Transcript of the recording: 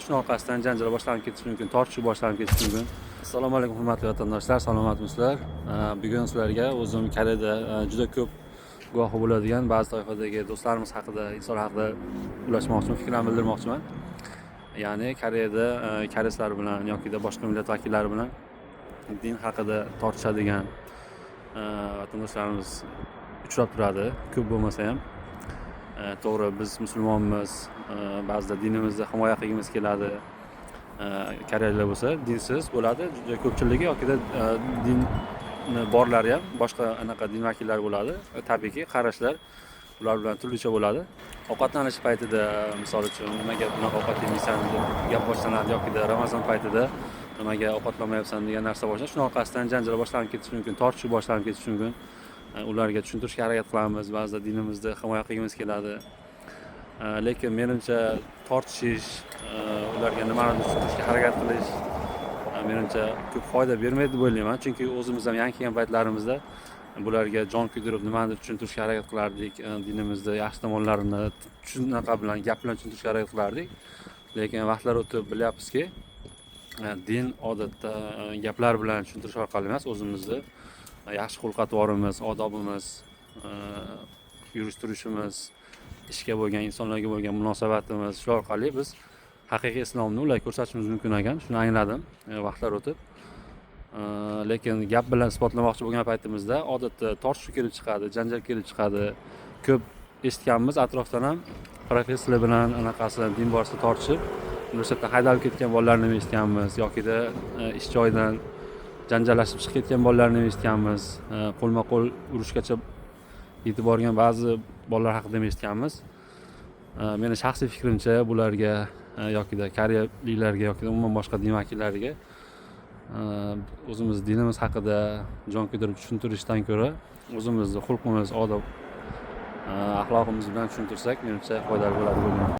Shuni orqasidan janjal boshlanib ketishi mumkin, tortishuv boshlanib ketishi mumkin. Assalomu alaykum, hurmatli vatandoshlar, salomatmisizlar? Bugun sizlarga o'zim Koreyada juda ko'p guvohi bo'ladigan ba'zi toifadagi do'stlarimiz haqida, insonlar haqida ulashmoqchiman, fikrlarimni bildirmoqchiman. Ya'ni Koreyada koreyslar bilan yokida boshqa millat vakillari bilan din haqida tortishadigan vatandoshlarimiz uchrab turadi, ko'p bo'lmasa ham. To'g'ri, biz musulmonmiz, ba'zida dinimizni himoya qilgimiz keladi. Koreyaliklar bo'lsa dinsiz bo'ladi juda ko'pchiligi yokida dinni borlari ham boshqa anaqa din vakillari bo'ladi. Tabiiyki, qarashlar ular bilan turlicha bo'ladi. Ovqatlanish paytida, misol uchun, nimaga bunaqa ovqat yemaysan deb gap boshlanadi yokida Ramazon paytida nimaga ovqatlanmayapsan degan narsa boshlanadi. Shuni orqasidan janjal boshlanib ketishi mumkin, tortishuv boshlanib ketishi mumkin. Ularga tushuntirishga harakat qilamiz, ba'zida dinimizni himoya qilgimiz keladi. Lekin menimcha, tortishish, ularga nimanidir tushuntirishga harakat qilish, menimcha, ko'p foyda bermaydi deb o'ylayman. Chunki o'zimiz ham yangi kelgan paytlarimizda bularga jon kuydirib nimanidir tushuntirishga harakat qilardik, dinimizni yaxshi tomonlarini shunaqa bilan, gap bilan tushuntirishga harakat qilardik. Lekin vaqtlar o'tib bilyapmizki, din odatda gaplar bilan tushuntirish orqali emas, o'zimizni yaxshi xulq atvorimiz, odobimiz, yurish turishimiz, ishga bo'lgan, insonlarga bo'lgan munosabatimiz, shu orqali biz haqiqiy islomni ularga ko'rsatishimiz mumkin ekan. Shuni angladim vaqtlar o'tib. Lekin gap bilan isbotlamoqchi bo'lgan paytimizda odatda tortishuv kelib chiqadi, janjal kelib chiqadi. Ko'p eshitganmiz atrofdan ham, professorlar bilan anaqasi din borasida tortishib, universitetdan haydalib ketgan bolalarni ham eshitganmiz yokida ish joyidan janjallashib chiqib ketgan bolalarni ham eshitganmiz. Qo'lma qo'l urushgacha yetib borgan ba'zi bolalar haqida ham eshitganmiz. Meni shaxsiy fikrimcha, bularga yokida koreyaliklarga yokida umuman boshqa din vakillariga o'zimiz dinimiz haqida jon kuydirib tushuntirishdan ko'ra o'zimizni xulqimiz, odob, axloqimiz bilan tushuntirsak, menimcha, foydali bo'ladi deb o'ylayman.